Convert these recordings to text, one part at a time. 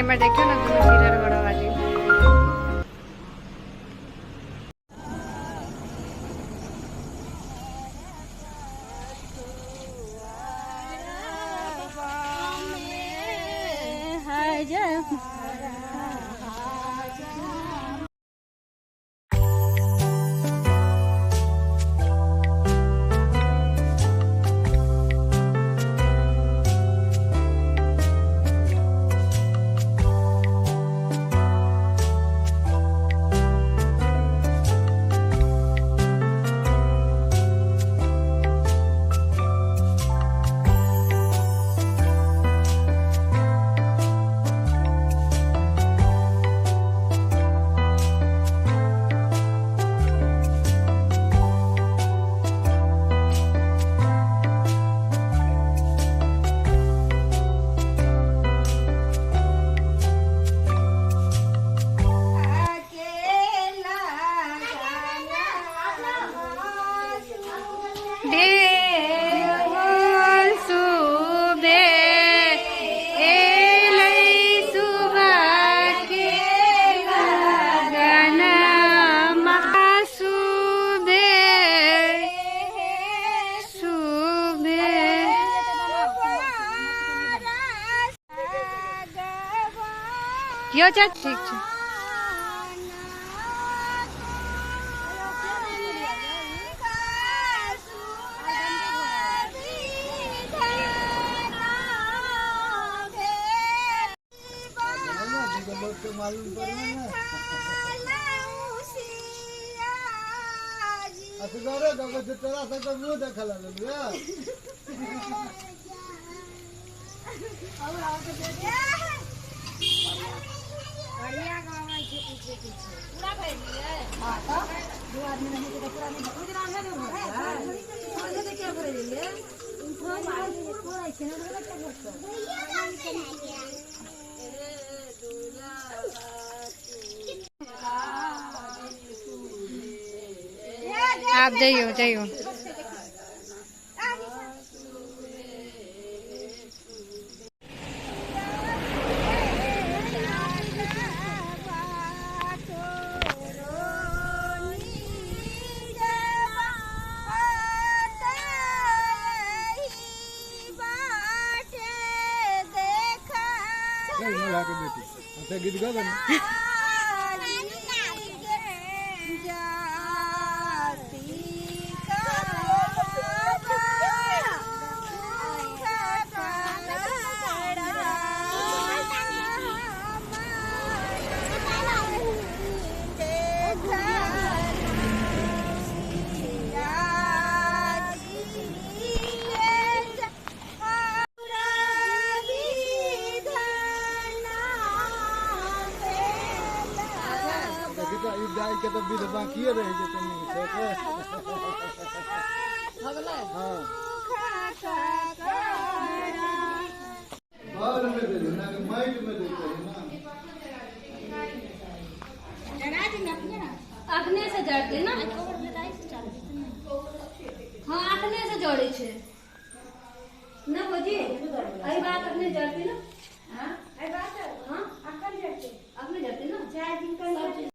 एम्हर देखियौ ने दुनू मिरर भरऽ वाली। यो चाचा ठीक छै। असगरे गबै छै तोरा सबके मुँह देखऽ लगलियै। आब जइयौ जइयौ। के बेटी अच्छा गीत गा ना। देखी तऽ ई गाय के तऽ विध बाकिए रहि जेतै नीक से। हाँ बाल में दे ना माइट में देते हैं ना। अखने से जड़ते ना। हाँ अखने से जड़े छै ना भौजी, एहि बात अखने जड़ते ना। हाँ अखने जड़ते ना। सब चीज।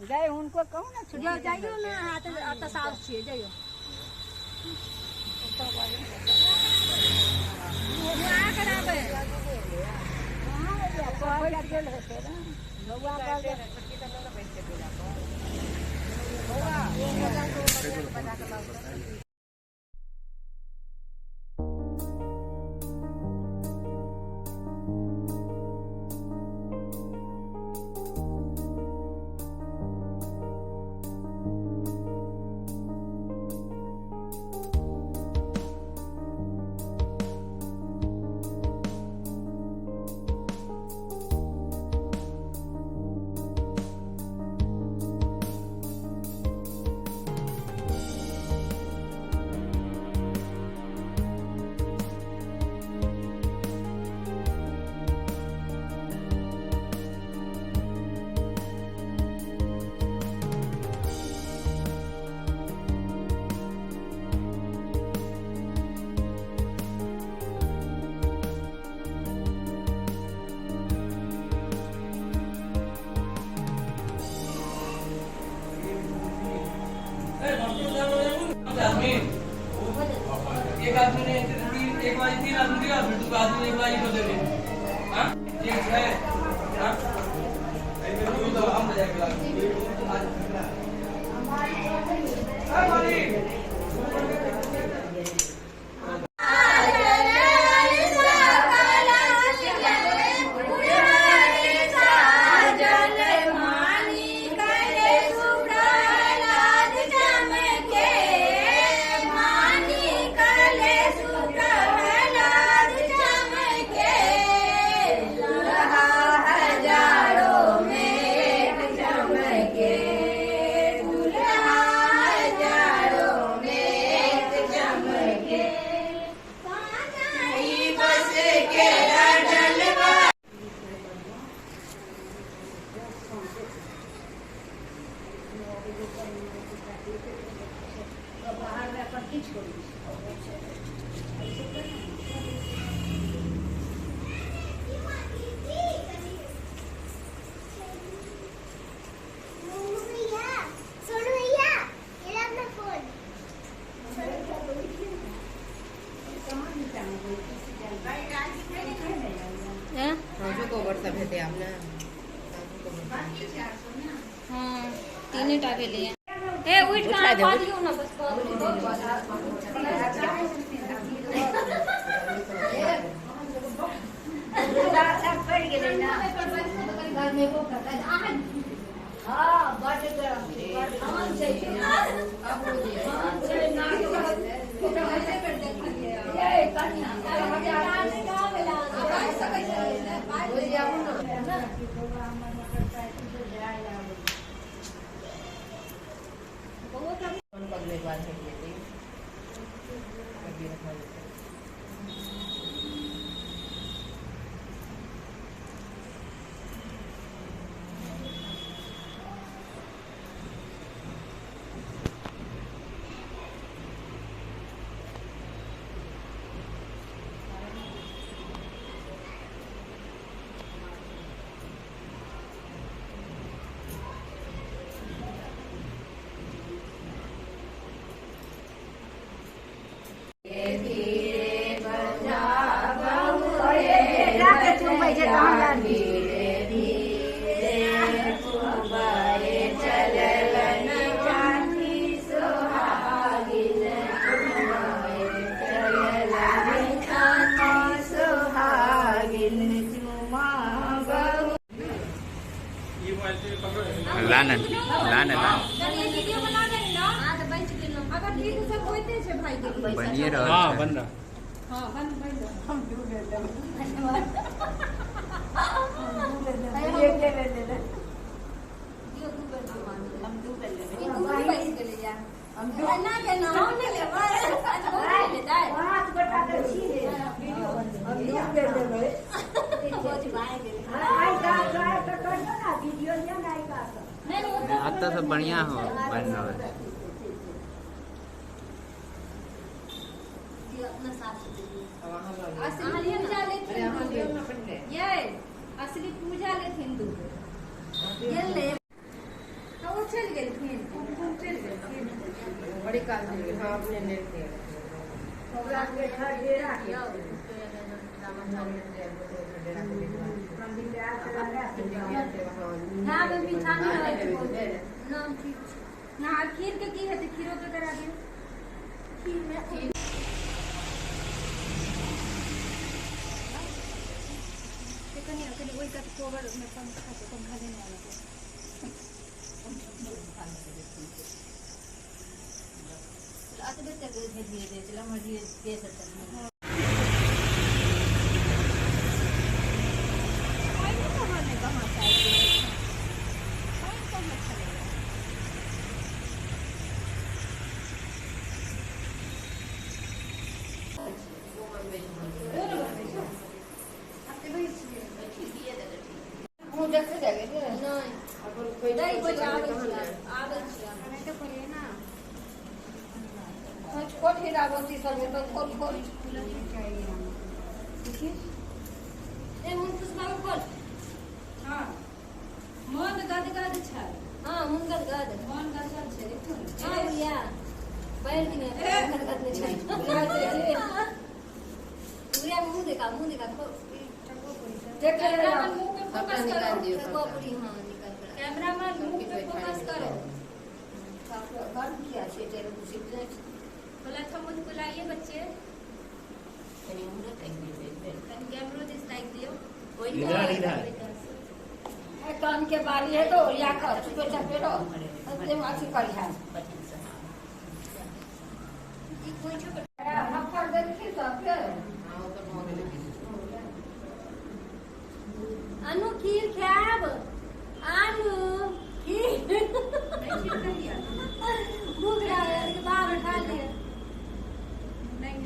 गए उनको कहूँ ना जाओ जाइयो ना हाथ तो साफ छियै जाइयो एक आदमी ने तीन एक बाजी तीन आदमी दिया फिर दो आदमी एक बाजी को दे दे। हाँ एक छह। हाँ तो हम जाएंगे। मालिक। तीन टा भेलै। ए उठ के खा दियौ ना बस। लाना लाना बनिए रहा। हाँ बन रहा। हाँ बन बन हम दू बेर लेबै। एक बेर लेबै। हम दू बेर लेबै। हम दू ना के ना हम नहीं लेबै। लेतै पाँच गोटा के छी रे। हम दू बेर लेबै। आई का ट्राई तो कर दो ना वीडियो लिया ना आई का। अब तो सब बढ़िया हो बन रहा है। असली पूजा लेथिन ये असली पूजा लेथिन दू गेल तो वो चल गेलखिन चल गेलखिन बड़ी काल चल गेल। हां अपने लेते हमरा के घर डेरा के ना में मीठा नहीं रहै ना ठीक ना। खीर के की हेतै? खीरो के करा दियौ। खीर में कनी ओहि कात कोबर में पंखा छै, पंखा लेने आबै छै। अतबे तक भेजिए दे चला मर्जी दे सकता। मन गदगद छै। हां मन गदगद मन गदगद छै। हां भैया बैठ दिन गदगद नहीं छै। भैया मुंह देखा मुंह देखा कैमरामैन मुंह पे फोकस करो। हां निकाल कैमरामैन मुंह पे फोकस करो। घर किया छै तेरे कुछ बोला था मुझको लाइए बच्चे कैमरो this like दियो। इधर इधर कान के बारी है तो या कर चुपे चुपे रहो ते अथी करी है ई कोई छो हफर देलखिन सबके। हां ओकर भऽ गेलै। अनु खीर खायब? आनु खीर भूख लागल के बाप खा लिय। नहीं